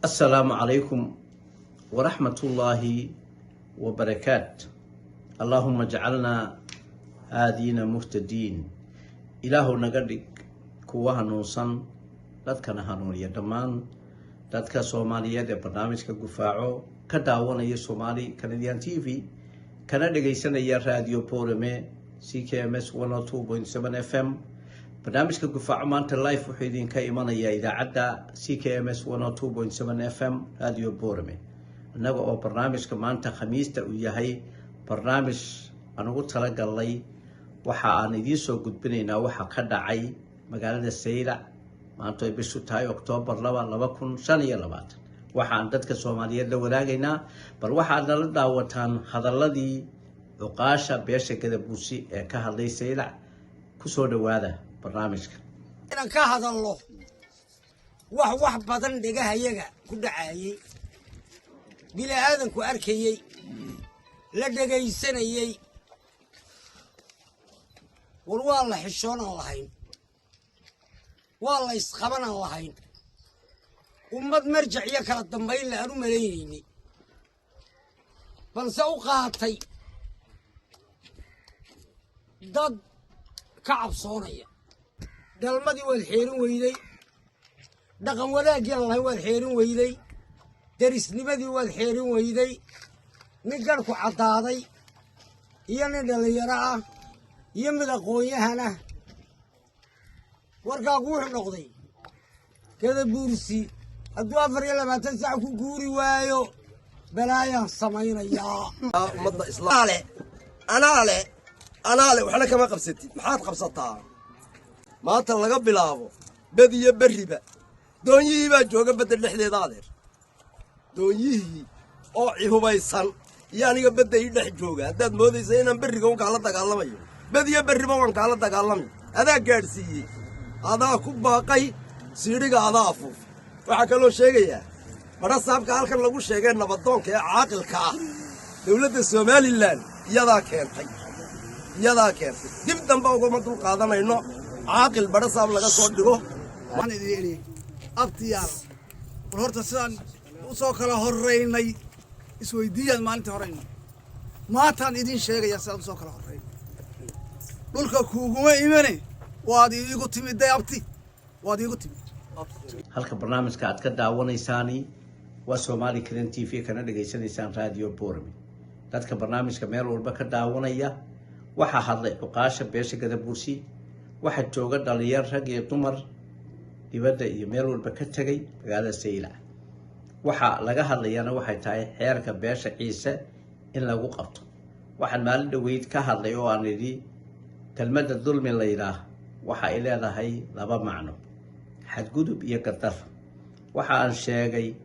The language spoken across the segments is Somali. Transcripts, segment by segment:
Assalaamu calaykum waraxmatullaahi wabarakaat. Allaahuma jacalnaa haadiina muhtadiin. Ilaahu naga dhig kuwa hanuunsan, dadkana hanuuniya. Dhammaan dadka Soomaaliyeed ee barnaamijka Gufaaco ka daawanaya Somali Canadian TV, kana dhagaysanaya Radio Borame CKMS 102.7 FM, barnaamijka Gufaaco maanta live wuxuu idinka imanayaa idaacadda CKMS 102.7 FM, Radio Borame, innaga oo barnaamijka maanta Khamiista uu yahay barnaamij aan ugu talagalnay. Waxa aan idiin soo gudbinaynaa waxa ka dhacay magaalada Saylac maanta ay bishu tahay Oktoobar 2, 2025. Waxaan dadka Soomaaliyeed la wadaagaynaa, bal waxaad nala daawataan hadaladii cuqaasha beesha Gadabuusi ee ka hadlay Saylac. Kusoo dhawaada barnaamijka. Inaan ka hadallo wax badan dhegahayaga ku dhacaayey, bini aadanku arkayey, la dhegaysanayey. War waa la xishoonaan lahayn, waa la isqabanaan lahayn, ummad marjac iyo kala dambayn la aan u malaynaynay, balse u qaatay dad ka cabsoonaya. Dhalmadii waad xeerin weyday, dhaqan wanaaggii aan lahayn waad xeerin weyday, derisnimadii waad xeerin weyday. Nin garhku caddaaday iyo nin dhallinyaro ah iyo mid aqoon-yahan ah, warkaagu wuxuu noqday: Gadabuursi hadduu 24 sac ku guuri waayo, balaayaan samaynayaa. Ummadda islaale, anaa le, anaa le, waxna kama qabsatid. Maxaad qabsataa? Maanta laga bilaabo, bed iyo berriba doonyihii baa jooga badda dhexdeeda, adeer. Doonyihii oo hubaysan iyo aniga badda ii dhex jooga. Haddaad moodaysa inaan berriga un kaala dagaalamayo, bed iyo berriba waan kaala dagaalamay. Adaa gaadhsiiyey, adaa ku baaqay siidhiga, adaa afuufay. Waxaa kaloo sheegayaa badha saabka halkan lagu sheegay, nabadoonka ee caaqilka ah, dowladda Somaliland iyadaa keentay, iyadaa keentay. Dib dambe ugama dul qaadanayno caaqil badha saab laga soo dhigo. Waxaan idin idhi, abtiyaal, war horta sidaan u soo kala horraynay isweydiiyaan. Maalintii horayno maantaan idiin sheegaya sidaan usoo kala horraynay. Dhulka kuuguma imane, waad iigu timid day, abti, waad iigu timid. Halka barnaamijka aad ka daawanaysaani waa Somali Canadian TV, kana dhegaysanaysaan Radio Borame. Dadka barnaamijka meel walba ka daawanaya, waxaa hadlay cuqaasha beesha Gadabuursi. Waxaa jooga dhalinyar, rag iyo dumar, dibadda iyo meel walba ka tegay magaalada Saylac. Waxaa laga hadlayana waxay tahay xeerka beesha Ciise in lagu qabto. Waxaan maalin dhaweyd ka hadlay oo aan idhi kelmadda dulmi la yidhaah waxa ay leedahay laba macno: xadgudub iyo gardar. Waxa aan sheegay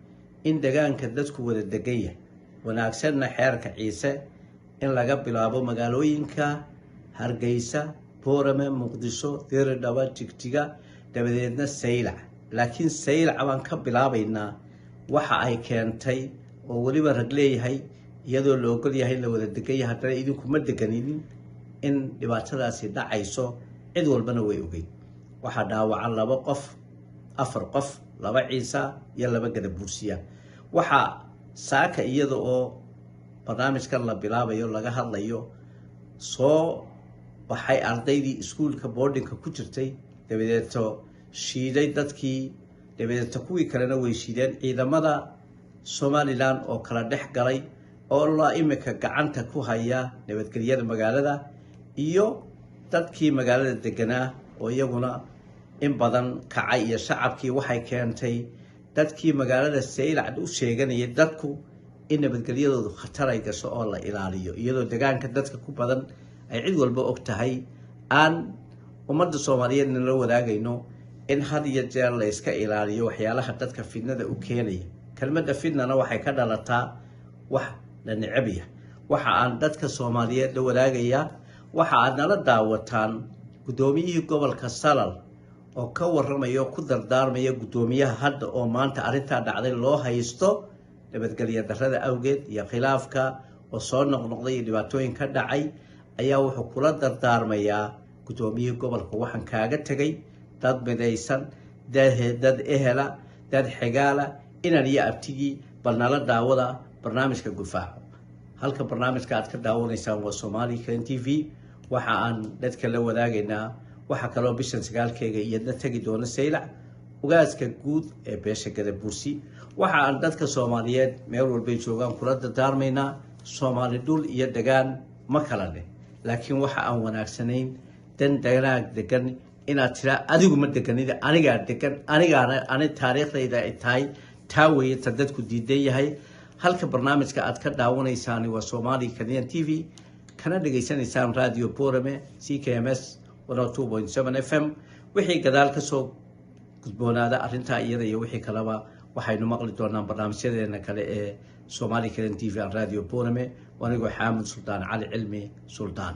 in degaanka dadku wada degan yahay, wanaagsanna xeerka Ciise in laga bilaabo magaalooyinka Hargeysa, Boorame, Muqdisho, Diridhaba, Jigjiga, dabadeedna Saylac. Laakiin Saylac baan ka bilaabaynaa. Waxa ay keentay oo weliba rag leeyahay, iyadoo la ogol yahay in la wada degan yahay, haddana idinku ma deganinin in dhibaatadaasi dhacayso. Cid walbana way ogeyd. Waxaa dhaawacan laba qof, afar qof, laba Ciisa iyo laba Gadabuursiya. Waxaa saaka, iyada oo barnaamijkan la bilaabayo, laga hadlayo, soo baxay ardaydii iskuulka boardingka ku jirtay, dabadeeto shiiday dadkii, dabadeeto kuwii kalena way shiideen. Ciidamada Somaliland oo kala dhex galay oo laa imika gacanta ku haya nabadgelyada magaalada, iyo dadkii magaalada deganaa oo iyaguna in badan kacay, iyo shacabkii, waxay keentay dadkii magaalada Saylac u sheeganayay dadku in nabadgelyadoodu khatar ay gasho oo la ilaaliyo, iyadoo degaanka dadka ku badan ay cid walba og tahay. Aan ummadda Soomaaliyeedna la wadaagayno in had iyo jeer la iska ilaaliyo waxyaalaha dadka fidnada u keenaya. Kelmadda fidnana waxay ka dhalataa wax la necab yahay. Waxa aan dadka Soomaaliyeed la wadaagayaa, waxa aad nala daawataan guddoomiyihii gobolka Salal oo ka warramaya oo ku dardaarmaya guddoomiyaha hadda oo maanta arrintaa dhacday loo haysto nabadgelya darrada awgeed iyo khilaafka oo soo noqnoqday iyo dhibaatooyin ka dhacay, ayaa wuxuu kula dardaarmayaa guddoomiyihii gobolka: "Waxaan kaaga tegay dad midaysan, dad ehela, dad xigaala." Inan iyo abtigii, bal nala daawada barnaamijka Gufaaco. Halka barnaamijka aad ka daawanaysaan waa Somali Karen TV. Waxa aan dadka la wadaagaynaa, waxaa kaloo bishan 9-keega iyadna tegi doona Saylac ugaaska guud ee beesha Gadabursi. Waxa aan dadka Soomaaliyeed meel walbay joogaan kula dardaarmaynaa, Soomaali dhul iyo degaan ma kala leh, laakiin waxa aan wanaagsanayn dan danaag degan inaad tiraa adigu ma deganida, anigaa degan, anigaana ani taariikhdayda ay tahay. Taa weeye ta dadku diidan yahay. Halka barnaamijka aad ka daawanaysaani waa Somali Canadian TV, kana dhegaysanaysaan Radio Borame CKMS 102.7 FM. Wixii gadaal kasoo gudboonaada arrintaa iyada iyo wixii kaleba waxaynu maqli doonaa barnaamijyadeena kale ee Somali Canadian TV and Radio Borame. Anigoo Xaamud Suldaan Cali Cilmi Suldaan.